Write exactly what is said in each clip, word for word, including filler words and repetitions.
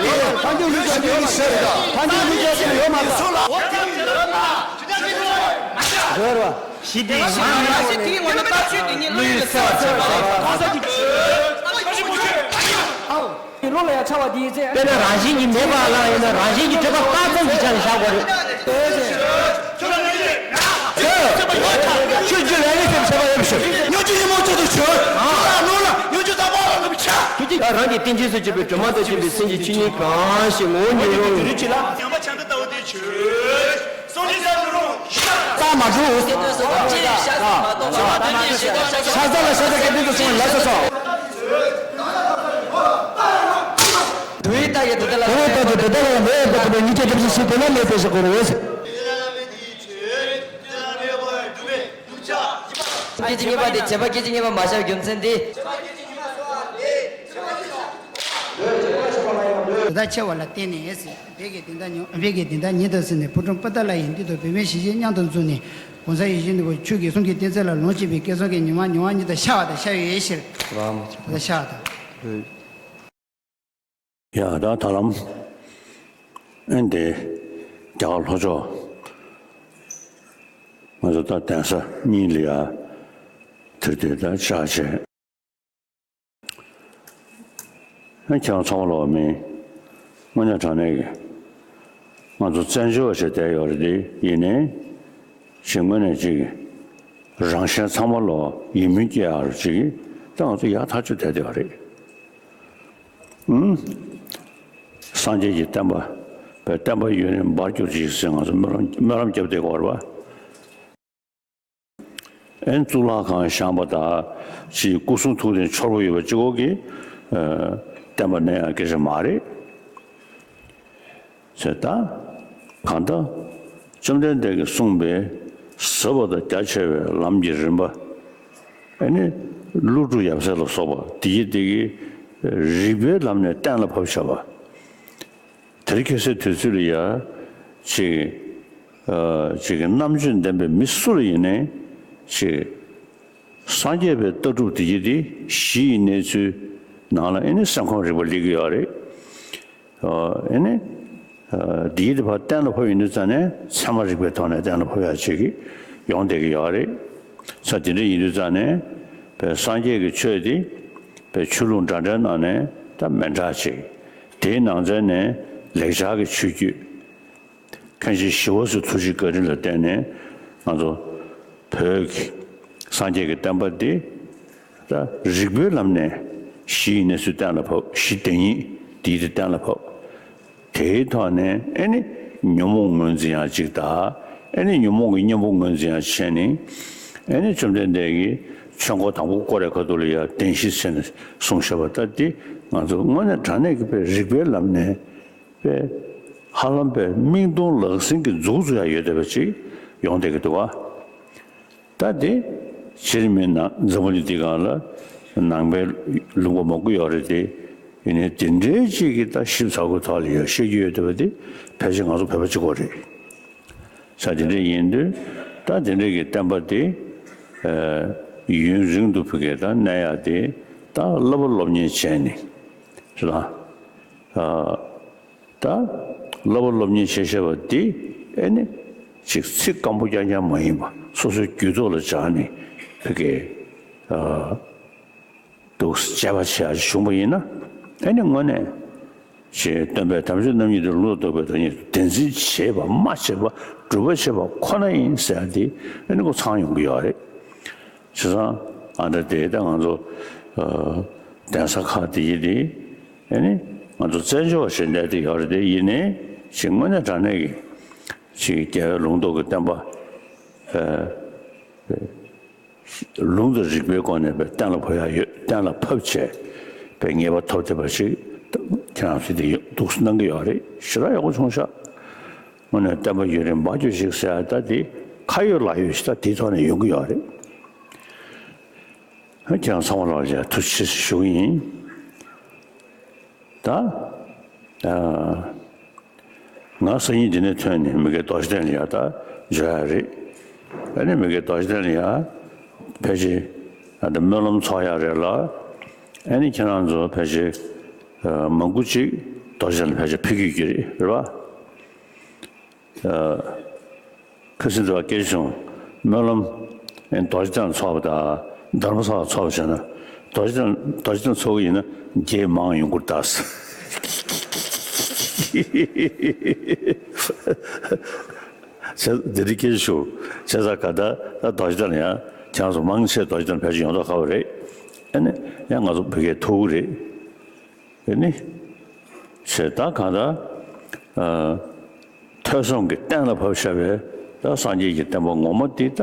ཕ་འགྱུར་ལུས་སྦྱོང་དེ་ཡོད་མ་རེད། ཕ་འགྱུར་ལུས་སྦྱོང་དེ་ཡོད་མ་རེད། ཞི་བདེ་ཞི་བདེ་ང་ལ་ལྟ་ཚུལ་དེ་ཉིད་བློ་ཡིད་གསལ་བ་བྱེད་པ་ལ་གང་ཟག་གི་བློ་ལ་ཡང་འཆར་བ་དེའི་ཚེ། དཔེར་ན་རང་བཞིན་གྱིས་མེད་པ་ལ་ཡིན་ན་རང་བཞིན་གྱིས་གྲུབ་པ་ལྟ་ཙམ་གྱི་ཆ་ནས་བཞག་དགོས་རེད། ཆོས་རྒྱུད་ལས་ལས་སེམས་ཤེས་པ་ཡོད་ཞུ། ཉོན་ཅིག་ཉོན་མོངས་གཅིག་ཏུ་ཆོས། ལ་ནོར་ལ་ཉོན་ཅིག་ད་པ་ལ་ནུབ་ཆ། ཁྱོད་ཀྱིས་རང་གི་རྟེན་ཅན་སུ་གཅིག་པའི་སྒྲོན་མ་དང་མཐུན་པའི་སེམས་ཀྱི་ཆོས་ཉིད་གང་ཞིག་ངོ་བོ་ཉིད་རུང་། ཡང་མ་བྱང་ད་ལྟ་བུ་དེ་ཆོས། སངས་རྒྱས་ས་རུ་རུང་། ས་མ་འགྲོ། ཤ་ཚ་ལ་ཤ་ཚ་གི་རྟེན་དུ་སོང་བའི་ལ་ས་སོ། དུ་བའི་རྟགས་ཀྱི་དུ་ལྟ་ལ། དུ་བའི་རྟགས་ཀྱི་དུ་ལྟ་ལ་ལས་ཡོད་པ་དུ་བའི་ཉིད་ཀྱི་སྒྲུབ་བྱེད་ཞིག་དེ་ལ་མེད་པའི་ཞིག་གོ་རུ། སྐད་ཅིག་གཉིས་པ་དེ་བྱས་པ་སྐད་ཅིག་གཉིས་པ་མ་བྱས་པའི་རྒྱུ་མཚན་དེ། དེ་དག་ཆེ་བ་ལ་བརྟེན་ནས་ཟེར། བོད་ཀྱི་བདེན་མཐའ་ཉོན། བོད་ཀྱི་བདེན་མཐའ་ཉིད་དུ་ཟིན་ནས་ཕོ་བྲང་པོ་ཏ་ལ་ཡི་མདུན་དུ་བོད་མིའི་གཞིས་བྱེས་མཉམ་དུ་འཛོམས་ནས་གོང་ས་ཡིད་བཞིན་ནོར་བུ་ཆོས་ཀྱི་གསུང་གི་རྟེན་རྫས་ལ་ལོངས་སྤྱོད་པའི་སྐལ་བཟང་གི་ཉི་མ་ཉི་མ་ཉིད་དུ་ཤར་བ་དང་ཤར་བའི་ཕྱིར། རང་ད་ཤར་བ་དང་། ཡ་ད་ད་ལམ་ཨེ་འདི་རྒྱ་གར་ལྷོ་ཕྱོགས་ང་ཚོ་ད་གདན་ས་གཉིས་ལ་ཡ་དེར་དེ་ད་ཕྱག་བྱས། ཨེ་ཁྱེད་རང་ཚང་མ་ལོག་མིན་དངོས་གནས་དྲང་གནས་ཀྱི་ང་ཚོ་བཙན་བྱོལ་བ་བྱས་བསྡད་ཡོད་རེད་དེ་ཡིན་ནའི་ཞིག་དངོས་གནས་ཅིག་རང་གཞན་ཚང་མ་ལོག་ཡིད་སྨོན་སྐྱེ་ཡག་རུ་ཅིག་ད་ང་ཚོ་ཡག་ཐག་ཆོད་བསྡད་བསྡད་ཡོད་རེད། ཨུམ། སངས་རྒྱས་ཀྱི་བསྟན་པ། བསྟན་པ་ཡུན་རིང་འབར་གྱུར་ཅིག་ཟེར་ང་ཚོ་སྨོན་ལམ་སྨོན་ལམ་བརྒྱབ་བསྡད་ཡོད་རེད་པ། ཨེ་གཙུག་ལག་ཁང་བཞེངས་པ་དང་ཅིག་སྐུ་གསུང་ཐུགས་རྟེན་འཆོར་བ་ཡོད་པ་གཅིག་པོ་གིས་བསྟན་པ་གནས་ཡག་སྐད་ཆ་མ་རེད། ཟེར་ད། གང་ལྟར། བཅོམ་ལྡན་འདས་ཀྱིས་གསུངས་པའི་ཟབ་པ་དང་རྒྱ་ཆེ་བའི་ལམ་གྱི་རིམ་པ། ཨ་ནི། ཀླུ་སྒྲུབ་ཡབ་སྲས་ལ་སོགས་པ་དེ་ཡི་དེ་གི་རིགས་པའི་ལམ་ནས་གཏན་ལ་ཕབ་བྱ་བ། དེར་ཁ་སའི་དུས་ཚོད་ལ་ཡ། ཅིག་ཅིག་གི་རྣམ་དཔྱོད་ལྡན་པའི་མི་སུ་ལ་ཡིན་ནའི། ཅིག་སངས་རྒྱས་པའི་ལྟ་གྲུབ་དེ་ཡི་དེ་གཞི་ཡི་གནས་ཚུལ་ནང་ལ་ཨ་ནི་སེམས་ཁམས་རིག་པ་སླེབས་ཀྱི་ཡོད་རེད། ཨ་ནི། འདིའི་དེ་ཕར་གཏན་ལ་ཕབ་ཡིན་དུས་ཙང་ནས་ཚད་མ་རིག་པའི་ཐོག་ནས་གཏན་ལ་ཕབ་ཡག་ཅིག་ཡོང་བསྡད་ཀྱི་ཡོད་རེད། ས་དེ་འདྲ་ཡིན་དུས་ཙང་ནས་བའི་སངས་རྒྱས་ཀྱི་ཆོས་དེ་བའི་ཆོས་ལུགས་འདྲ་འདྲའི་ནང་ནས་ད་མི་འདྲ་ཅིག་དེའི་ནང་ཚན་ནས་ལེགས་སྦྱར་གྱི་ཆོས་བརྒྱུད། མཁན་ཆེན་ཞི་བ་འཚོའི་ཐུགས་རྗེ་བཀའ་དྲིན་ལ་བརྟེན་ནས་ང་ཚོ་བོད་ཀྱི་སངས་རྒྱས་ཀྱི་བསྟན་པ་འདི་ད་རིགས་པའི་ལམ་ནས་གཞི་ཡི་གནས་ཚུལ་གཏན་ལ་ཕབ། གཞི་བདེན་གཉིས་འདིའི་དེ་གཏན་ལ་ཕབ། དེའི་ཐོག་ནས་ཨེ་ནི་ཉོན་མོངས་ངོས་འཛིན་ཡང་གཅིག་དང་ཨེ་ནི་ཉོན་མོངས་ཀྱི་གཉེན་པོ་ངོས་འཛིན་ཡང་བྱས་ནས་ཨེ་ནི་བཅོམ་ལྡན་འདས་ཀྱིས་ཆོས་འཁོར་དང་པོ་བསྐོར་བའི་ཁ་ཐུག་ལ་ཡང་བདེན་བཞི་ཟེར་ནས་གསུངས་བཞག་པ་ལྟར་ཏེ་ང་ཚོ་དངོས་གནས་དྲང་གནས་ཀྱི་དཔེ་རིགས་པའི་ལམ་ནས། པས། ཧ་ལམ་པས་མིག་མཐོང་ལག་ཟིན་གྱི་མཛུབ་བཙུགས་ཡ་ཡོད་བསྡད་པ་ཅིག་ཡོང་བསྡད་ཀྱི་འདུག་བ། ད་དེ་ཕྱིར་མིན་ན་འཛམ་བུ་གླིང་འདི་སྒང་ལ་ནང་པའི་ལུང་པ་མང་པོ་ཡོད་རེད་དེ། ཡིན་ནའི་དེ་འདྲའི་ཅིག་གི་ད་ཞིབ་ཚགས་པོའི་ཐོག་ལ་ཡ་བཤད་རྒྱུ་ཡོད་བསྡད་པ་དེ་ཕལ་ཆེར་ང་ཚོ་བོད་པ་གཅིག་པོ་རེད། ས་དེ་འདྲ་ཡིན་དུས་ད་དེ་འདྲ་གི་བསྟན་པ་དེ་ཡུན་རིང་དུ་བོད་སྐད་ད་གནས་ཡ་དེ་ད་བསླབ་པ་སློབ་གཉེར་བྱས་ནས་རེད་ལ། ད་བསླབ་པ་སློབ་གཉེར་བྱེད་བྱེད་པ་འདི་ཨེ་ནི་ཅིག་ཚིག་སྐམ་པོ་རྐྱང་རྐྱང་མ་ཡིན་པ་སོ་སོའི་རྒྱུད་ཐོག་ལ་སྦྱར་ནས་ཕ་གི་འདུག་དཔྱད་པ་བྱེད་ཡ་བྱུང་བ་ཡིན་ན་ཨེ་ནི་དངོས་གནས་ཅིག་སྟོན་པའི་དམ་ཆོས་རྣམ་གཉིས་དེ་ལུང་དུ་གཏུགས་པའི་དོན་གཉིས་བདེན་འཛིན་བྱེད་པ་སྨྲ་བྱེད་པ་སྒྲུབ་པ་བྱེད་པ་ཁོ་ན་ཡིན་ཟེར་ཡ་འདི་ཨེ་ནི་ཁོ་ཚང་ཡོང་གི་ཡོད་རེད། བྱས་ཙང་ཨ་འདྲ་དེ་ད་ང་ཚོ་གདན་ས་ཁག་དེ་ཡི་དེ་ཨེ་ནི་ང་ཚོ་བཙན་བྱོལ་བ་ཞིག་གནས་དེ་ཡོད་རེད་དེ་ཡིན་ནའི་ཅིག་དངོས་གནས་དྲང་གནས་ཀྱི་ཅིག་རྒྱལ་བའི་ལུང་རྟོགས་ཀྱི་བསྟན་པ་ལུང་དང་རིགས་པའི་སྒོ་ནས་པའི་གཏན་ལ་ཕབ་ཡ་ཡོད། གཏན་ལ་ཕབ་བྱས་པའི་ངེས་པ་ཐོབ་བསྡད་པ་ཞིག་ཁྱེད་རང་ཚོས་དེ་ཡོད་འདུག་གནང་གི་ཡོད་རེད། ཞེ་དྲག་ཡག་པོ་བྱུང་ཤག་དངོས་གནས་བསྟན་པ་ཡུན་རིང་འབར་གྱུར་ཅིག་ཟེར་ཡ་ད་དེ་ཁ་ཡོད་ལག་ཡོད་ཞིག་ད་དེའི་ཐོག་ནས་ཡོང་གི་ཡོད་རེད། ཁྱེད་རང་ཚང་མ་ལ་ཡ་ཐུགས་རྗེ་ཆེ་ཞུ་གི་ཡིན། ད་ང་སང་ཉིན་འདི་ནས་ཐོན་ནས་མི་དགེ་རྡོ་རྗེ་གདན་ལ་ཡ་ད་འབྱོར་ཡ་རེད། ཨ་ནི་མི་དགེ་རྡོ་རྗེ་གདན་ལ་ཡ་ཕལ་ཆེར་ད་སྨོན་ལམ་ཚོགས་ཡ་རེད་ལ། ཨ་ནི་ཁྱེད་རང་ཚོ་ཕལ་ཆེར་མང་པོ་ཅིག་ རྡོ་རྗེ་གདན་ལ་ཕལ་ཆེར་ཕེབས་ཀྱི་ཡོད་ཀྱི་རེད། རེད་པ། ཁ་སང་དུ་བ་སྐད་ཆ་བྱུང་། སྨོན་ལམ་ཨེ་རྡོ་རྗེ་གདན་ཚོགས་པ་དང་རྡ་རམ་ས་ལ་ཚོགས་པ་བྱས་ན། རྡོ་རྗེ་གདན་རྡོ་རྗེ་གདན་ཚོགས་ཀྱི་ཡིན་ན་བརྒྱད་མང་ཡོང་གི་རེད་ད་ཟེར། བྱས་འདི་འདྲའི་སྐད་ཆ་བྱུང་། བྱས་ཙང་ག་ད་ད་རྡོ་རྗེ་གདན་ལ་ཡང་ཁྱེད་རང་ཚོ་མང་ཆེ་རྡོ་རྗེ་གདན་ཕལ་ཆེར་ཡོང་མདོག་ཁ་པོ་རེད། ཨ་ནི་ཡང་ང་ཚོ་བོད་སྐད་ཐོར་བུ་རེད། ཨེ་ནི། ཞེས་ད་གང་ལྟར། ཨ། ཐོས་བསམ་གྱི་གཏན་ལ་ཕབ་བཞག་པའི་ད་སངས་རྒྱས་ཀྱི་བསྟན་པ་ངོ་མ་འདི་ད་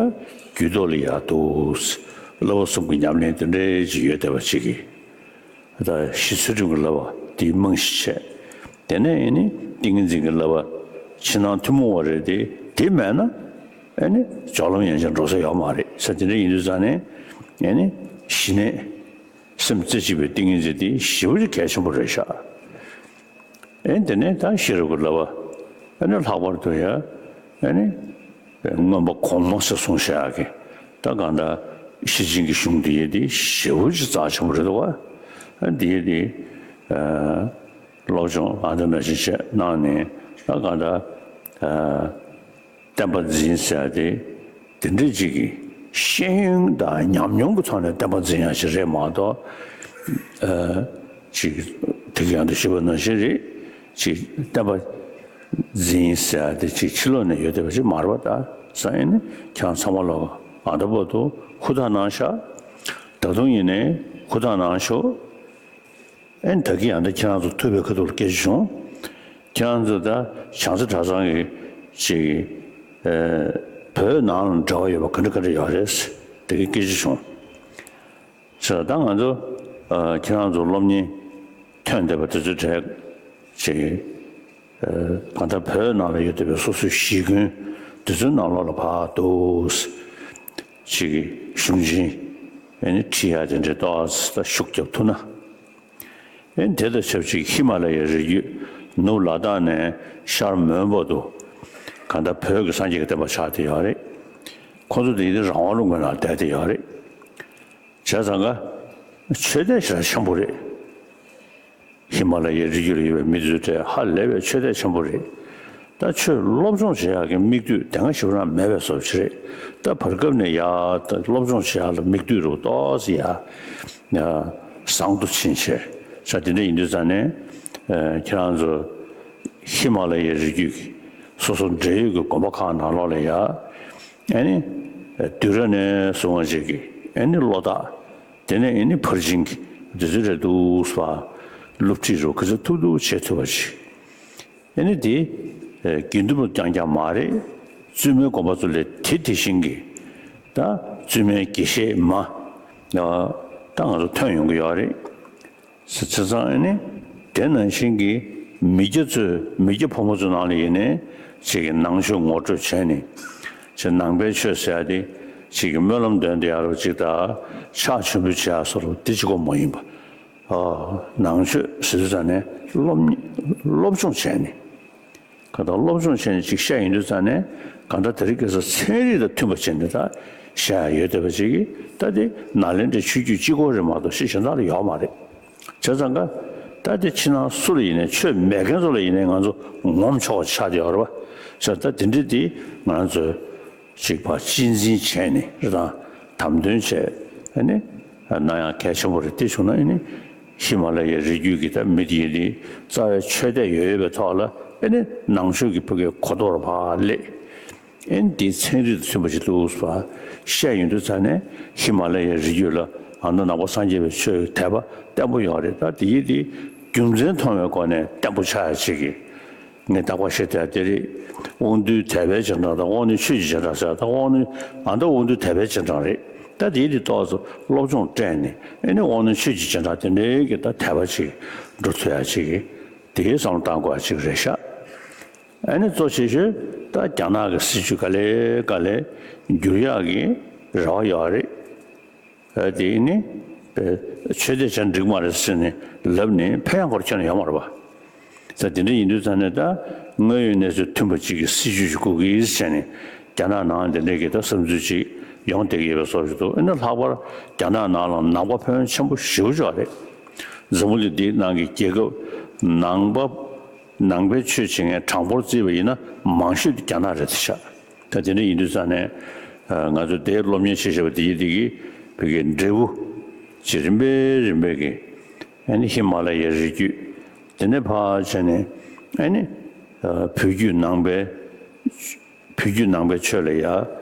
རྒྱུད་ཐོག་ལ་ཡར་འདུག། བསླབ་པ་གསུམ་གྱི་ཉམས་ལེན་དེ་འདྲའི་ཅིག་ཡོད་བསྡད་པ་ཅིག་གིས། ད་གཞི་ཚུལ་ཁྲིམས་ཀྱི་བསླབ་པ་འདིའི་རྨང་གཞི་བྱས། དེ་ནས་ཨེ་ནི་ཏིང་ངེ་འཛིན་གྱི་བསླབ་པ་ཕྱི་ནང་ཐུན་མོང་བ་རེད་དེ། དེ་མེད་ན་ཨེ་ནི་སྦྱོར་ལམ་ཡན་ཆད་འགྲོ་ས་ཡོད་མ་རེད་ཟེར། དེ་འདྲ་ཡིན་དུས་ཙང་ནས་ཨེ་ནི་ཞི་གནས། སེམས་རྩེ་གཅིག་པའི་ཏིང་ངེ་འཛིན་དེ་ཞེ་པོ་ཅིག་གལ་ཆེན་པོ་རེད་ཤག། ཨེ་དེ་ནས་ད་ཤེས་རབ་ཀྱི་བསླབ་པ། ཨེ་ནི་ལྷག་པར་དུ་ཡ། ཨེ་ནི་མངོན་པ་གོང་མ་ཟེར་གསུངས་བཞག་གི། ད་གང་ལྟར་ཤེར་ཕྱིན་གྱི་གཞུང་འདི་ཡི་དེ་ཞེ་པོ་ཅིག་རྩ་ཆེན་པོ་རེད་འདུག་བ། ཨེ་འདི་ཡི་དེ་ཨ་སློབ་སྦྱོང་ཨ་འདི་འདྲ་ཞིག་བྱས་གནང་ནས། ད་གང་ལྟར་ཨ། བསྟན་པ་འཛིན་ཟེར་ཡ་དེ་དེ་འདྲ་ཅིག་གི་ཤེས་ཡོན་དང་ཉམས་མྱོང་གི་ཐོག་ནས་བསྟན་པ་འཛིན་ཡ་ཞིག་རེད་མ་གཏོགས། ཨ། ཅིག་དེ་ག་ཡང་དུ་ཞུས་པ་ནང་བཞིན་རེད། ཅིག་བསྟན་པ་འཛིན་ཟེར་ཡ་དེ་ཅིག་ཕྱི་ལོགས་ནས་ཡོད་བསྡད་པ་ཅིག་མ་རེད་པ། ད་ས་ཡིན་ནི་ཁྱེད་རང་ཚང་མ་ལོག་ཨ་ད་བར་དུ་ཧུར་ཐག་གནང་ཤག། ད་དུང་ཡིན་ནའི་ཧུར་ཐག་གནང་ཤོག། ཨེ་ད་གིན་ཡང་ད་ཁྱེད་རང་ཚོ་ཐུབ་པའི་ཁ་ཐུག་ལ་སྐད་ཆ་བྱུང་། ཁྱེད་རང་ཚོ་ད་བྱང་རྩེ་གྲྭ་ཚང་གི་ཅིག་ཨེ་བོད་ནང་ལ་འབྲེལ་བ་ཡོད་པ་ག་འདྲ་ག་འདྲ་ཡོད་རེད་ཟེར། ད་གིན་སྐད་ཆ་བྱུང་། ཟེར་ད་ང་ཚོ་ཨ་ཁྱེད་རང་ཚོ་སློབ་གཉེར་ཐོན་བསྡད་པ་དེ་ཚོའི་གྲས་ཅིག་ཨ་གང་ལྟར་བོད་ནང་ལ་ཡོད་བསྡད་པའི་སོ་སོའི་གཞིས་དགོན་དེ་ཚོའི་ནང་ལོགས་ལ་ཕར་འདུག་ཅིག་གཞུང་ཆེན་ཨེ་ནི་ཁྲིད་ཡ་དེ་འདྲའི་ཏོག་ཙམ་ཤུགས་རྒྱབ་ཐུབ་ན། ཨེ་དེ་དང་ཆབས་ཅིག་ཧི་མ་ལ་ཡའི་རི་རྒྱུད་ནུབ་ལ་དྭགས་ནས་ཤར་མོན་བར་དུ་གང་ལྟར་བོད་ཀྱི་སངས་རྒྱས་ཀྱི་བསྟན་པ་ཆགས་བསྡད་ཡོད་རེད། ཁོ་ཚོ་དེ་ཡིན་དུས་རང་དབང་ལུང་པའི་ནང་བསྡད་བསྡད་ཡོད་རེད། བྱས་ཙང་ཀ་ཆོས་དད་ཞེ་དྲག་ཆེན་པོ་རེད། ཧི་མ་ལ་ཡའི་རི་རྒྱུད་ལ་ཡོད་པའི་མི་ཚོའི་གྲས་ཧ་ལས་པའི་ཆོས་དད་ཆེན་པོ་རེད། ད་ཆོས་སློབ་སྦྱོང་བྱེད་ཡག་གི་མིག་ལྟོས་དེ་སྔ་ཞིག་རང་མེད་པའི་བཟོ་ཅིག་རེད། ད་བར་སྐབས་ནས་ཡ་ད་སློབ་སྦྱོང་བྱེད་ཡག་ལ་མིག་ལྟོས་རུ་ཏོག་ཙམ་ཡ་ཡ་བཟང་དུ་ཕྱིན་བྱས། ས་དེ་འདྲ་ཡིན་དུས་ཙང་ནས་ཨ་ཁྱེད་རང་ཚོ་ཧི་མ་ལ་ཡའི་རི་རྒྱུད་ཀྱི་སོ་སོ་འབྲེལ་ཡོད་ཀྱི་དགོན་པ་ཁག་ནང་ལོགས་ལ་ཡ་ཨ་ནི་དུས་རབས་ནས་བཟུང་བ་ཅིག་གི་ཨ་ནི་བློ་ཐག་དེ་ནས་ཨ་ནི་ཕར་ཕྱིན་གྱི་དེ་ཚོ་རེད་འདུག་པ། སློབ་ཁྲིད་རུ་ག་ཚོད་ཐུབ་ཐུབ་བྱེད་ཐུབ་པ་ཅིག། ཨ་ནི་དེ་དགེ་འདུན་པ་རྐྱང་རྐྱང་མ་རེད། བཙུན་མའི་དགོན་པ་ཚོ་ལས་དེ་དེ་བཞིན་གྱི་ད་བཙུན་མའི་དགེ་བཤེས་མ་ད་ང་ཚོ་ཐོན་ཡོང་གི་ཡོད་རེད། བྱས་ཙང་ཨ་ནི་དེ་ནང་བཞིན་གྱི་མི་སྐྱ་ཚོས་མི་སྐྱ་ཕོ་མོ་ཚོའི་ནང་ལ་ཡིན་ནའི་ཅིག་གི་ནང་ཆོས་ངོ་སྤྲོད་བྱས་ནས་ཅིག་ནང་པའི་ཆོས་ཟེར་ཡ་དེ་ཅིག་གི་སྨོན་ལམ་འདོན་བསྡད་ཡ་རུ་ཅིག་དང་ཕྱག་མཆོད་འབུལ་བྱེད་ཡ་སོགས་ལ་དེ་གཅིག་པོ་མ་ཡིན་པ། ཨ་ནང་ཆོས་ཟེར་དུས་ཙང་ནས་སློབ་གཉེར་སློབ་སྦྱོང་བྱས་ནས། གང་ལྟར་སློབ་སྦྱོང་བྱས་ནས་ཅིག་བཤད་ཡོང་དུས་ཙང་ནས་གང་ལྟར་དེ་རིང་ཁ་སང་ཚན་རིག་དང་མཐུན་པ་བྱས་ནས་ད་བཤད་ཡ་ཡོད་བསྡད་པ་ཅིག་གིས། ད་དེ་ནཱ་ལེནྡྲའི་ཆོས་བརྒྱུད་གཅིག་པོ་རེད་མ་གཏོགས་ཕྱི་གཞན་དག་ལ་ཡོད་མ་རེད། བྱས་ཙང་ཀ་ད་དེ་ཕྱི་ནང་སུ་ལ་ཡིན་ནའི་ཆོས་མེད་མཁན་ཚོ་ལ་ཡིན་ནའི་ང་ཚོ་ངོམ་ཆོག་པ་ཆགས་བསྡད་ཡོད་རེད་པ། བྱས་ཙང་ད་དེ་འདྲ་དེ་ང་ཚོས་ཅིག་ཕར་གཅེས་འཛིན་བྱས་ནས་རེད་དང་། དམ་དོན་བྱས་ཨ་ནི་གནང་ཡག་གལ་ཆེན་པོ་རེད། དེ་བྱུང་ན་ཨ་ནི་ཧི་མ་ལ་ཡའི་རི་རྒྱུད་ཀྱི་ད་མི་དེ་ཡིན་དེ་རྩ་བའི་ཆོས་དད་ཡོད་ཡོད་པའི་ཐོག་ལ་ཨ་ནི་ནང་ཆོས་ཀྱི་ཕ་གིའི་གོ་རྟོགས་ལ་ཕར་སླེབས། ཨ་ནི་དེའི་ཚན་རིག་དང་མཐུན་པ་ཞིག་འདུག་ཟེར་བཤད་ཡོང་དུས་ཙང་ནས་ཧི་མ་ལ་ཡའི་རི་རྒྱུད་ལ་ཨ་ནི་ནང་པ་སངས་རྒྱས་པའི་ཆོས་ཀྱི་དད་པ་བརྟན་པོ་ཡོད་རེད། ད་དེ་ཡིན་དེ་རྒྱུ་མཚན་མཐོང་བའི་སྒོ་ནས་བརྟན་པོ་ཆགས་ཡ་ཅིག་གི་ངས་རྟག་པར་བཤད་བསྡད་དེ་རེད། དབང་རྟུལ་དད་པའི་རྗེས་འབྲང་དང་དབང་རྣོན་ཆོས་ཀྱི་རྗེས་འབྲང་ཟེར། ད་དབང་རྣོན་ཨ་ད་དབང་རྟུལ་དད་པའི་རྗེས་འབྲང་རེད། ད་དེའི་དེ་ཏོག་ཙམ་སློབ་སྦྱོང་སྤྲད་ནས་ཨ་ནི་དབང་རྣོན་ཆོས་ཀྱི་རྗེས་འབྲང་དེ་འདྲའི་གི་ད་དད་པ་ཅིག་འགྲོ་ཐུབ་ཡ་ཅིག་གི་དེའི་བསམ་བློ་བཏང་དགོས་ཡ་ཅིག་རེད་ཤག། ཨ་ནི་གཙོ་ཆེ་ཤོས་ད་རྒྱ་ནག་གི་སྲིད་བྱུས་ག་ལེ་ག་ལེ་འགྱུར་ཡག་གི་རེ་བ་ཡོད་རེད། ཨ་དེ་ནི་ཆོས་དད་བྱས་འགྲིག་མ་རེད་ཟེར་ནས་ལབ་ནས་ཕན་ཡག་སྐོར་ཁྱོན་ནས་ཡོད་མ་རེད་པ། ད་དེ་འདྲ་ཡིན་དུས་ཙང་ནས་ད་དངོས་ཡོད་གནས་ཚུལ་མཐུན་པ་གཅིག་གི་སྲིད་བྱུས་ཤིག་དགོས་ཀྱི་ཟེར་ནས་རྒྱ་ནག་ནང་དེ་འདྲའི་གི་ད་བསམ་ཚུལ་ཅིག་ཡོང་བསྡད་ཀྱི་ཡོད་པའི་བཟོ་ཞིག་འདུག། ཨ་ནི་ལྷག་པར་རྒྱ་ནག་ནང་ལ་ནང་པ་ཕོན་ཆེན་པོ་ཞེ་པོ་ཅིག་ཡོད་རེད། འཛམ་བུ་གླིང་འདིའི་ནང་གི་རྒྱལ་ཁབ་ནང་པ་ ནང་པའི་ཆོས་བྱེད་མཁན་དྲང་པོར་བརྩིས་པ་ཡིན་ན་མང་ཤོས་དེ་རྒྱ་ནག་རེད་ཤག་ད་དེ་འདྲ་ཡིན་དུས་ཙང་ནས་ང་ཚོ་དེའི་སློབ་གཉེར་བྱེད་བཞིན་པ་དེ་ཡིན་དེ་གི་བོད་ཀྱི་འབྲས་བུ་ཅིག་རིམ་པས་རིམ་པས་ཀྱི་ཨ་ནི་ཧི་མ་ལ་ཡའི་རི་རྒྱུད་དེ་ནས་ཕར་བྱས་ནས་ཨ་ནི་བོད་བརྒྱུད་ནང་པའི་བོད་བརྒྱུད་ནང་པའི་ཆོས་ལ་ཡ་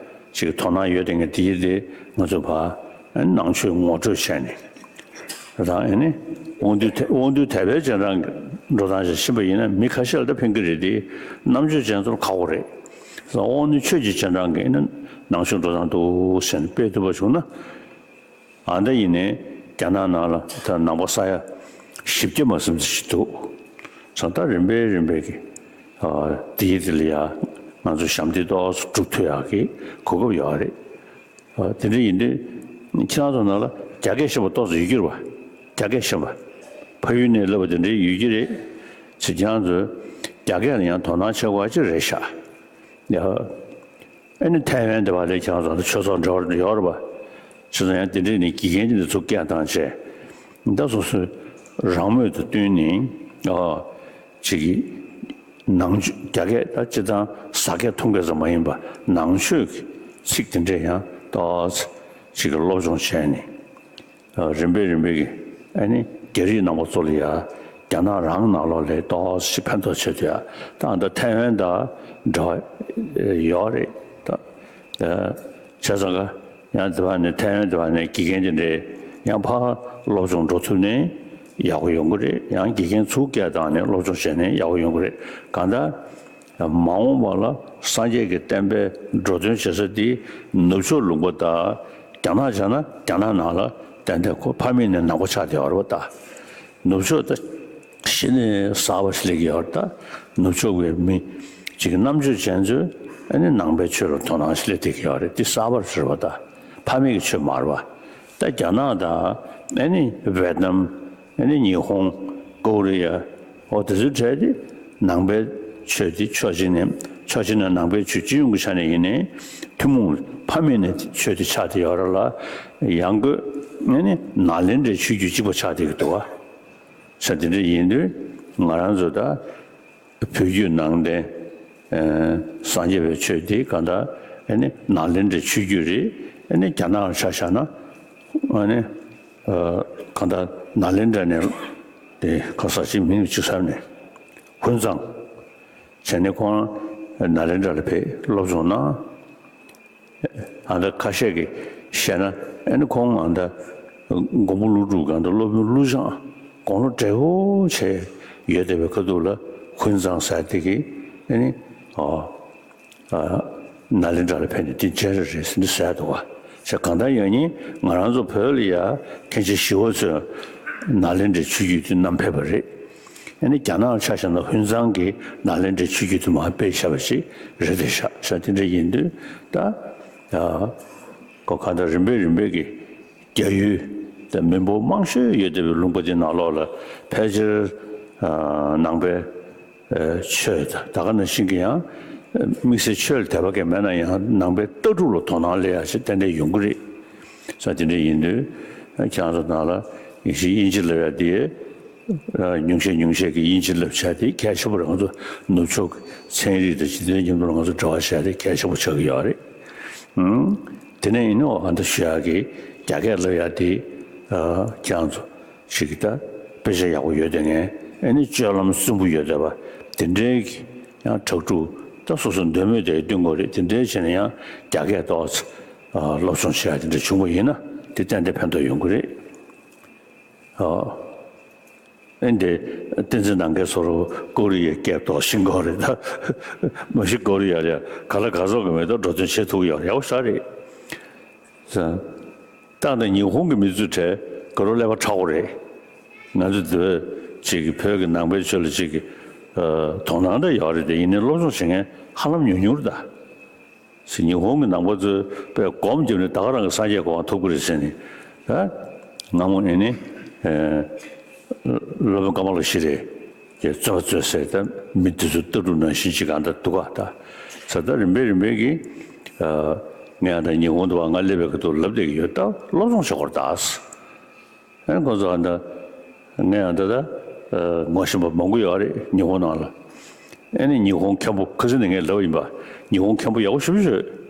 ཅིག་དོ་སྣང་ཡོད་དེ་ངས་དེ་ཡིན་དེ་ང་ཚོ་ཕར་ཨ་ནི་ནང་ཆོས་ངོ་སྤྲོད་བྱས་ནས། རང་ཨེ་ནི་དབང་འདུས་དེ་དབང་འདུས་དད་པའི་རྗེས་འབྲང་འགྲོ་སྟངས་ཤིག་ཕྱིན་པ་ཡིན་ན་མི་ཁ་ཤས་ལ་ད་ཕན་གི་རེད་དེ། རྣམ་དཔྱོད་ཅན་ཚོར་ཁག་པོ་རེད། དབང་འདུས་ཆོས་ཀྱི་རྗེས་འབྲང་གི་ཨེ་ནི་ནང་ཆོས་འགྲོ་སྟངས་འདུག་ཟེར་ནས་སྤེལ་ཐུབ་པ་བྱུང་ན། ཨ་ད་ཡིན་ནའི་རྒྱ་ནག་ནང་ལ་ད་ནང་པ་ས་ཡ་བཞི་བརྒྱ་མ་ཟིན་ཙམ་ཞིག་འདུག་ཙང་ད་རིམ་པས་རིམ་པས་ཀྱི་དེའི་དེ་ལ་ཡ་ང་ཚོ་ཞབས་འདེགས་ཏོག་ཙམ་སྒྲུབ་ཐུབ་ཡག་གི་གོ་སྐབས་ཡོད་རེད། དེ་འདྲ་ཡིན་དུས་ཁྱེད་རང་ཚོ་ནང་ལ་རྒྱ་སྐད་ཤེས་པ་ཏོག་ཙམ་ཡོད་ཀྱི་རེད་པ། རྒྱ་སྐད་ཤེས་པ། ཕ་ཡུལ་ནས་བསླབས་པ་དེ་འདྲའི་ཡོད་ཀྱི་རེད། ཚེ་ཁྱེད་རང་ཚོས་རྒྱ་སྐད་ལ་ཡང་དོ་སྣང་བྱེད་དགོས་པ་ཅིག་རེད་ཤག་ཡ། ཨ་ནི་ཐའེ་ཝན་དེ་བ་ལས་ཁྱེད་རང་ཚོ་ཆོས་ཚོགས་འབྲེལ་བ་ཡོད་རེད་པ། ཁྱེད་ཚོ་ཡང་དེ་འདྲའི་ནས་དགེ་རྒན་དེ་འདྲ་ཚུར་བསྐྱལ་བཏང་བྱས། ད་སོ་སོའི་རང་མོས་དང་བསྟུན་ནས་ཨ་ཅིག་གི་ནང་ཆོས་རྒྱ་སྐད་ད་སྤྱིར་བཏང་ཟ་སྐད་འཐུང་སྐད་ཙམ་མ་ཡིན་པ་ནང་ཆོས་ཀྱི་ཚིག་དེ་འདྲས་ཡང་ཏོག་ཙམ་ཅིག་གི་སློབ་སྦྱོང་བྱས་ནས། རིམ་པས་རིམ་པས་ཀྱི་ཨ་ནི་རྒྱ་རིགས་ནང་པ་ཚོ་ལ་ཡ་རྒྱ་ནག་རང་ནང་ལོགས་ལ་ཏོག་ཙམ་ཕན་ཐོགས་ཆེད་དུ་ཡ་ད་ཨ་ད་ཐའེ་ཝན་དང་འབྲེལ་བ་ཡོད་རེད་ད། བྱས་ཙང་ཀ་ཡང་དེ་བ་ནས་ཐའེ་ཝན་དེ་བ་ནས་དགེ་རྒན་དེ་འདྲས་ཡང་ཕར་སློབ་སྦྱོང་འགྲོ་ཐུབ་ནས་ཡག་པོ་ཡོང་གི་རེད། ཡང་དགེ་རྒན་ཚུར་བསྐྱལ་བཏང་ནས་སློབ་སྦྱོང་བྱས་ནས་ཡག་པོ་ཡོང་གི་རེད། གང་ལྟར། མ་འོངས་པ་ལ་སངས་རྒྱས་ཀྱི་བསྟན་པའི་འགྲོ་དོན་བྱེད་ས་དེ་ནུབ་ཕྱོགས་ལུང་པ་དང་རྒྱ་ནག་བྱས་ན་རྒྱ་ནག་ནང་ལ་ཏན་ཏན་ཁོ་ཕ་མེས་ནས་ནང་པ་ཆགས་བསྡད་ཡོད་རེད་པ། ད་ནུབ་ཕྱོགས་ད་གཞི་ནས་གསར་པ་ཞིག་སླེབས་ཀྱི་ཡོད་རེད། ད་ནུབ་ཕྱོགས་པའི་མི་གཅིག་རྣམ་དཔྱོད་ཅན་ཚོས་ཨ་ནི་ནང་པའི་ཆོས་ལ་དོ་སྣང་ཞིག་སླེབས་བསྡད་ཀྱི་ཡོད་རེད། དེ་གསར་པ་རེད་པ། ད་ཕ་མེས་ཀྱི་ཆོས་མ་རེད་པ། ད་རྒྱ་ནག་དང་ཨ་ནི་ཝེ་ཏི་ནམ། ཨ་ནི་ཉི་ཧོང་། ཀོ་རི་ཡ། འོ་དེ་ཚོའི་གྲས་དེ་ནང་པའི་ཆོས་དེ་ཕྱོགས་གཅིག་ནས་ཕྱོགས་གཅིག་ནས་ནང་པའི་ཆོས་སྤྱི་ཡོངས་ཀྱི་ཆ་ནས་ཡིན་ནའི་ཐུན་མོང་ཕ་མེས་ནས་ཆོས་དེ་ཆགས་བསྡད་ཡོད་རེད་ལ། ཡང་སྒོས་ཨ་ནི་ནཱ་ལེནྡྲའི་ཆོས་བརྒྱུད་གཅིག་པ་ཆགས་བསྡད་ཀྱི་འདུག་བ། ས་དེ་འདྲ་ཡིན་དུས་ང་རང་ཚོ་ད་བོད་བརྒྱུད་ནང་བསྟན་སངས་རྒྱས་པའི་ཆོས་དེ་གང་ལྟར་ཨ་ནི་ནཱ་ལེནྡྲའི་ཆོས་བརྒྱུད་རེད། ཨ་ནི་རྒྱ་ནག་ལ་ཆ་བཞག་ན་ཨ་ནི། གང་ལྟར་ནཱ་ལེནྡྲ་ནས་དེ་ག་ས་ཅིག་མིང་ཅིག་ཟེར་ནས་ཧུན་ཙང་བྱས་ནས་ཁོང་ནཱ་ལེནྡྲ་ལ་ཕེབས་སློབ་སྦྱོང་གནང་། ཨ་ད་ཁ་ཤས་ཀྱིས་བཤད་ན་ཨ་ནི་ཁོང་ཨ་ད་མགོན་པོ་ཀླུ་སྒྲུབ་གང་ལྟར་སློབ་དཔོན་ཀླུ་བྱང་དགུང་ལོ་བགྲེས་པོ་བྱས་ཡོད་བསྡད་པའི་ཁ་ཐུག་ལ་ཧུན་ཙང་ཟེར་དེ་གིས་ཨ་ནི་ཨ། ནཱ་ལེནྡྲ་ལ་ཕེབས་ནས་འདི་སྦྱར་རེད་ཟེར་འདི་ཟེར་འདུག་བ། ཞེས་གང་ལྟར་ཡང་སྙིང་ང་རང་ཚོ་བོད་ལ་ཡ་མཁན་ཆེན་ཞི་བ་འཚོས་ནཱ་ལེནྡྲའི་ཆོས་བརྒྱུད་དེ་བསྣམས་ཕེབས་པ་རེད། ཨ་ནི་རྒྱ་ནག་ཆ་བཞག་ན་ཧུན་ཙང་གིས་ནཱ་ལེནྡྲའི་ཆོས་བརྒྱུད་དེ་མར་སྤེལ་བཞག་པ་ཞིག་རེད་དེ་ཤག་ཤག་དེ་འདྲ་ཡིན་དུས་ད་ཡ་གོ་གང་ལྟར་རིམ་པས་རིམ་པས་ཀྱི་རྒྱ་ཡུལ་དང་མི་འབོར་མང་ཤོས་ཡོད་བསྡད་པའི་ལུང་པ་དེ་ནང་ལོགས་ལ་ཕལ་ཆེར་ནང་པའི་ཆོས་དང་ད་ག་ནང་བཞིན་གྱི་ཡང་དམིགས་བསལ་ཆོས་ལ་དད་པ་གང་མེད་ན་ཡང་ནང་པའི་ལྟ་གྲུབ་ལ་དོ་སྣང་སླེབས་ཡག་ཞིག་ཏན་ཏན་ཡོང་གི་རེད། ས་དེ་འདྲ་ཡིན་དུས་ཁྱེད་རང་ཚོ་ནང་ལ་ཡིན་གཅིག་དབྱིན་ཇི་ལབ་ཡག་དེ་ཉུང་ཤས་ཉུང་ཤས་ཀྱིས་དབྱིན་ཇི་ལབ་བྱས་དེ་གལ་ཆེན་པོ་རེད། ང་ཚོ་ནུབ་ཕྱོགས་ཀྱི་ཚན་རིག་དང་སྤྱི་དོན་མཉམ་དུ་ང་ཚོ་འབྲེལ་བ་བྱས་དེ་གལ་ཆེན་པོ་ཆགས་ཀྱི་ཡོད་རེད། ཨང་། དེ་ནས་ཡིན་ནའང་ཨ་ད་ཞུ་ཡག་གི་རྒྱ་སྐད་ལབ་ཡག་དེ་ཁྱེད་རང་ཚོ། ཞིག་གིས་ད་དཔེ་ཆ་ཡག་པོ་ཡོད་དེ་ངས་ཨ་ནི་སྤྱོད་ལམ་གསོན་པོ་ཡོད་བསྡད་པ་དེ་འདྲའི་ཡང་དྲག་ཕྲུག་ད་སོ་སོ་འདོད་མོས་དེ་སྟོན་དགོས་རེད། དེ་འདྲའི་བྱས་ནས་ཡང་རྒྱ་སྐད་ཏོག་ཙམ་སློབ་སྦྱོང་བྱེད་ཡག་དེ་འདྲ་བྱུང་བ་ཡིན་ན་དེ་ཏན་ཏན་ཕན་ཐོགས་ཡོང་གི་རེད། ཨ་ནི་དེ་བསྟན་འཛིན་ནམ་མཁའི་ཚོར་ཀོ་རི་ཡའི་སྐད་ཏོག་ཤེས་དགོས་རེད། ད་མ་གཞི་ཀོ་རི་ཡ་ལ་ག་ལ་ག་ཚོད་ཀྱི་མེ་ཏོག་འགྲོ་དོན་བྱེད་ཐུབ་ཀྱི་ཡོད་རེད། ཡག་པོ་ཞེ་དྲག་རེད། ད་ལྟ་ཉི་ཧོང་གི་མི་ཚོའི་གྲས་དགའ་རབ་ཀླད་པ་མཁྲེགས་པོ་རེད། ང་ཚོ་འདི་བོད་ཅིག་གི་བོད་ཀྱི་ནང་པའི་ཆོས་ལ་ཅིག་གི་དོ་སྣང་འདྲ་ཡོད་རེད་དེ། ཡིན་ནའི་སློབ་སྦྱོང་བྱེད་མཁན་ཧ་ལམ་ཉུང་ཉུང་རེད་ད། ཟེར་ཉི་ཧོང་གི་ནང་པ་ཚོས་དཔེ་སྒོམ་བརྒྱབ་ནས་ད་ག་རང་གི་སངས་རྒྱས་གོ་འཕང་ཐོབ་ཀྱི་རེད་ཟེར་ནས་ད་སྔ་མོ་ཨེ་ནི་སློབ་དཔོན་ཀ་མ་ལ་ཤི་རེད། ཀྱི་རྩོད་པ་རྩོད་ཟེར་ད་མི་དེ་ཚོ་ལྟ་གྲུབ་ནང་བཞིན་ཅིག་གང་ལྟར་འདུག་ག་ད་ས་ད་རིམ་པས་རིམ་པས་ཀྱི་ངས་ཡང་ད་ཉི་ཧོང་དུ་བ་ང་སླེབས་པའི་ཁ་ཐུག་ལབ་བསྡད་ཀྱི་ཡོད། ད་སློབ་སྦྱོང་བྱེད་དགོས་རེད་ད། ཨེ་ཁོང་ཚོ་ཨ་ད་ངས་ཡང་ད་ད་ངོ་ཤེས་པ་མང་པོ་ཡོད་རེད་ཉི་ཧོང་ནང་ལ། ཨེ་ནི་ཉི་ཧོང་མཁན་པོ་ཁ་སང་ནས་ངས་ལབ་ཡིན་པ། ཉི་ཧོང་མཁན་པོ་ཡག་པོ་ཞེ་པོ་ཅིག་ཡོད།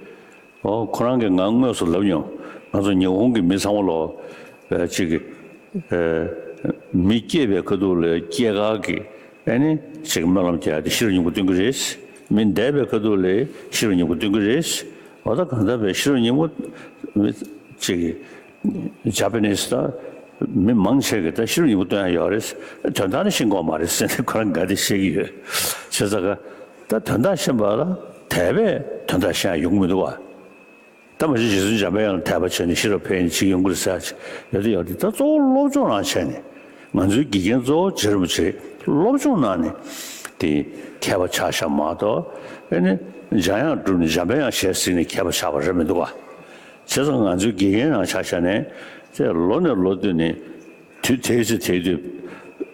ཨོ་ཁོ་རང་གིས་ང་དངོས་སུ་ལབ་མྱོང་། ང་ཚོ་ཉི་ཧོང་གི་མི་ཚང་མ་ལོ་ཨེ་ཅིག་གི་ཨེ་མི་སྐྱེས་པའི་ཁ་ཐུག་ལ་སྐྱེས་སྐར་གྱི་ཨེ་ནི་ཅིག་སྨོན་ལམ་རྒྱག་ཡ་དེ་ཤེས་རབ་སྙིང་པོ་སྟོན་གྱི་རེད། མི་འདས་པའི་ཁ་ཐུག་ལ་ཤེས་རབ་སྙིང་པོ་སྟོན་གྱི་རེད། འོ་ད་གང་ལྟར་བའི་ཤེས་རབ་སྙིང་པོ་མི་ཅིག་གི་ཇ་པ་ནིས་དང་མི་མང་ཆེ་གིས་ད་ཤེས་རབ་སྙིང་པོ་སྟོན་ཡ་ཡོད་རེད། དོན་དག་ནི་ཤེས་ཀྱི་ཡོད་མ་རེད་ཟེར་ནས་ཁོ་རང་དགའ་བདེ་བཤད་ཀྱི་ཡོད། བྱས་ཙང་ག་ད་དོན་དག་ཤེས་པ་ལ་དད་པས་དོན་དག་ཤེས་ཡ་ཡོང་གི་མི་འདུག་བ། ད་མ་གཞི་རྗེ་བཙུན་འཇམ་པའི་དབྱངས་ལ་དད་པ་བྱས་ནས་ཤེས་རབ་འཕེལ་ནས་ཅིག་ཡོང་གི་རེད་ཟེར་ཡ་ཅིག་ཡོད་དེ་ཡོད་དེ། ད་གཙོ་བོ་སློབ་སྦྱོང་རང་བྱས་ནས། ང་ཚོའི་དགེ་རྒན་གཙོ་བོ་རྗེ་རིན་པོ་ཆེ་སློབ་སྦྱོང་གནང་ནས་དེ་མཁས་པ་ཆགས་ཤག་མ་གཏོགས། ཨེ་ནི་འཇམ་དབྱངས་བསྒྲུབས་ནས་འཇམ་པའི་དབྱངས་ཞལ་གཟིགས་ནས་མཁས་པ་ཆགས་པ་རེད་མི་འདུག་ག། བྱས་ཙང་ང་ཚོའི་དགེ་རྒན་རང་ཆགས་ཤག་ནས་དེ་ལོ་ནས་ལོ་བསྟུད་ནས་དུས་དེའི་ཚེ་དེའི་དུས་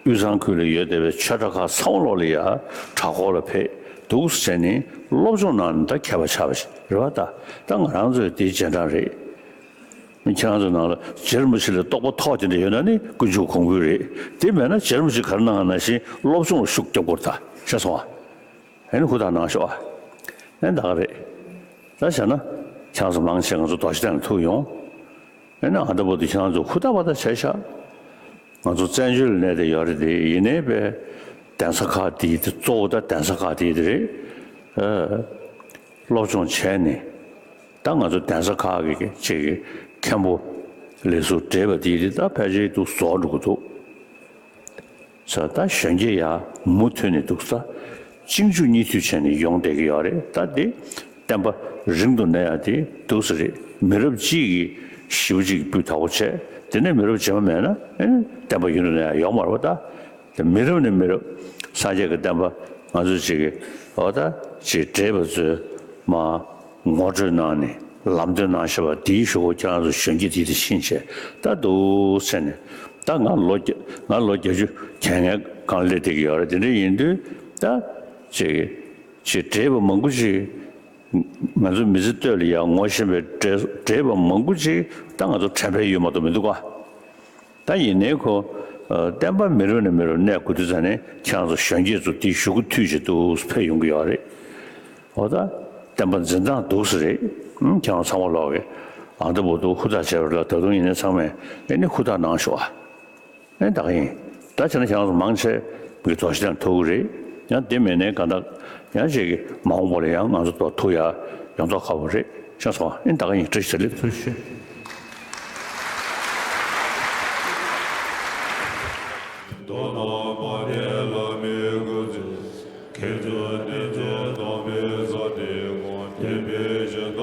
དབུས་གཙང་ཁུལ་ལ་ཡོད་བསྡད་པའི་ཆོས་གྲྭ་ཁག་ཚང་མ་ལོག་ལ་ཡ་གྲྭ་སྐོར་ལ་ཕེབས་འདུག་ཟེར་ནས་སློབ་སྦྱོང་གནང་ནས་ད་མཁས་པ་ཆགས་པ་ཞིག་རེད་བ། ད་ད་ང་རང་ཚོའི་དེའི་རྗེས་འབྲང་རེད། ཁྱེད་རང་ཚོའི་ནང་ལ་རྗེ་རིན་པོ་ཆེ་ལ་རྟོགས་པ་ཐོག་དེ་འདྲ་ཡོད་ན་ནི་དཀོན་མཆོག་གོང་འཕེལ་རེད། དེ་མེད་ན་རྗེ་རིན་པོ་ཆེ་ག་རེ་གནང་ན་ཞིག་སློབ་སྦྱོང་ལ་ཤུགས་རྒྱབ་དགོས་རེད། ད་ཤེས་སོང་ཨ། ཨེ་ནི་ཧུར་ཐག་གནང་ཤོག་ཨ། ཨེ་ད་ག་རེད། ད་བྱས་ན་ཁྱེད་རང་ཚོ་མང་ཆེ་ང་ཚོ་རྡོ་རྗེ་གདན་ལ་ཐུག་ཡོང་། ཨེ་ནི་ཨ་ད་བར་དུ་ཁྱེད་རང་ཚོ་ཧུར་ཐག་པ་ད་བྱས་ཤག་ང་ཚོ་བཙན་བྱོལ་ལ་གནས་བསྡད་ཡོད་རེད་དེ། ཡིན་ནའི་པས་གདན་ས་ཁག་དེའི་དེ་གཙོ་བོ་ད་གདན་ས་ཁག་དེའི་དེ་རེད། ཨ། སློབ་སྦྱོང་བྱས་ནས་ད་ང་ཚོ་གདན་ས་ཁག་གི་ཅིག་གི་མཁན་པོ་ལས་ཟུར་བགྲེས་པ་དེ་དེ་ད་ཕལ་ཆེར་འདུག་རྫོགས་འགྲོ་གི་འདུག་ས། ད་གཞོན་སྐྱེས་ཡ་མུ་མཐུད་ནས་འདུག་ས་གཅིག་མཇུག་གཉིས་མཐུད་བྱས་ནས་ཡོང་བསྡད་ཀྱི་ཡོད་རེད། ད་དེ་བསྟན་པ་རིང་དུ་གནས་ཡ་དེ་འདུག་ས་རེད། མི་རབས་གཅིག་གིས་ཞེ་པོ་ཅིག་སྤུས་དག་པོ་བྱས། དེ་ནས་མི་རབས་རྗེས་མ་མེད་ན་ཨེ་བསྟན་པ་ཡུན་དུ་གནས་ཡ་ཡོད་མ་རེད་པ། ད། དེ་མི་རབས་ནས་མི་རབས་སངས་རྒྱས་ཀྱི་བསྟན་པ་ང་ཚོ་ཅིག་གི་འོ་ད་ཅིག་བགྲེས་པ་ཚོས་མར་ངོ་སྤྲོད་གནང་ནས་ལམ་སྟོན་གནང་བཞག་པ་དེའི་གཞུག་གུ་ཁྱེད་རང་ཚོ་གཞོན་སྐྱེས་དེ་དེ་ཕྱིན་བྱས་ད་འདུག་ཟེར་ནས། ད་ང་ལོ་བརྒྱ་ང་ལོ་བརྒྱད་ཅུ་གྱ་ལྔའི་སྒང་སླེབས་བསྡད་ཀྱི་ཡོད་རེད། དེ་འདྲ་ཡིན་དུས་ད་ཅིག་ཅིག་བགྲེས་པ་མང་པོ་ཅིག་ང་ཚོ་མི་ཚེ་སྟོད་ལ་ཡར་ངོ་ཤེས་པའི་བགྲེས་བགྲེས་པ་མང་པོ་ཅིག་ད་ང་ཚོ་དྲན་པ་ཡོད་མ་གཏོགས་མི་འདུག་ག། ད་ཡིན་ནའི་ཁོ། ཨ། བསྟན་པ་མི་རབས་ནས་མི་རབས་གནས་དགོས་དུས་ཙ་ནས་ཁྱེད་རང་ཚོ་གཞོན་སྐྱེས་ཚོ་དེའི་གཞུག་གུ་མཐུད་བྱས་འདུག་ཕེབས་ཡོང་གི་ཡོད་རེད། འོ་ད་བསྟན་པ་འཛིན་སྟངས་འདུག་ས་རེད། ཨང་། ཁྱེད་རང་ཚང་མ་ལོག་གི་ཨང་། ད་བར་དུ་ཧུར་ཐག་བྱས་པ་རེད་ལ། ད་དུང་ཡིན་ནའི་ཚང་མས་ཨེ་ནི་ཧུར་ཐག་གནང་ཤོག་ཨ། ཨེ་ད་ག་ཡིན། ད་བྱས་ན་ཁྱེད་རང་ཚོ་མང་ཆེ་གི་རྡོ་རྗེ་གདན་ཐུག་གི་རེད། ཡང་དེ་མིན་ནའི་གང་ལྟར་ཡང་ཅིག་གི་མ་འོངས་པ་ལ་ཡང་ང་ཚོ་ཐུག་ཡ་ཡོངས་རྫོགས་ཁག་པོ་རེད། ཤེས་སོང་། ཨེ་ད་ག་ཡིན། བཀྲ་ཤིས་བདེ་ལེགས། ཐུགས་རྗེ་ཆེ།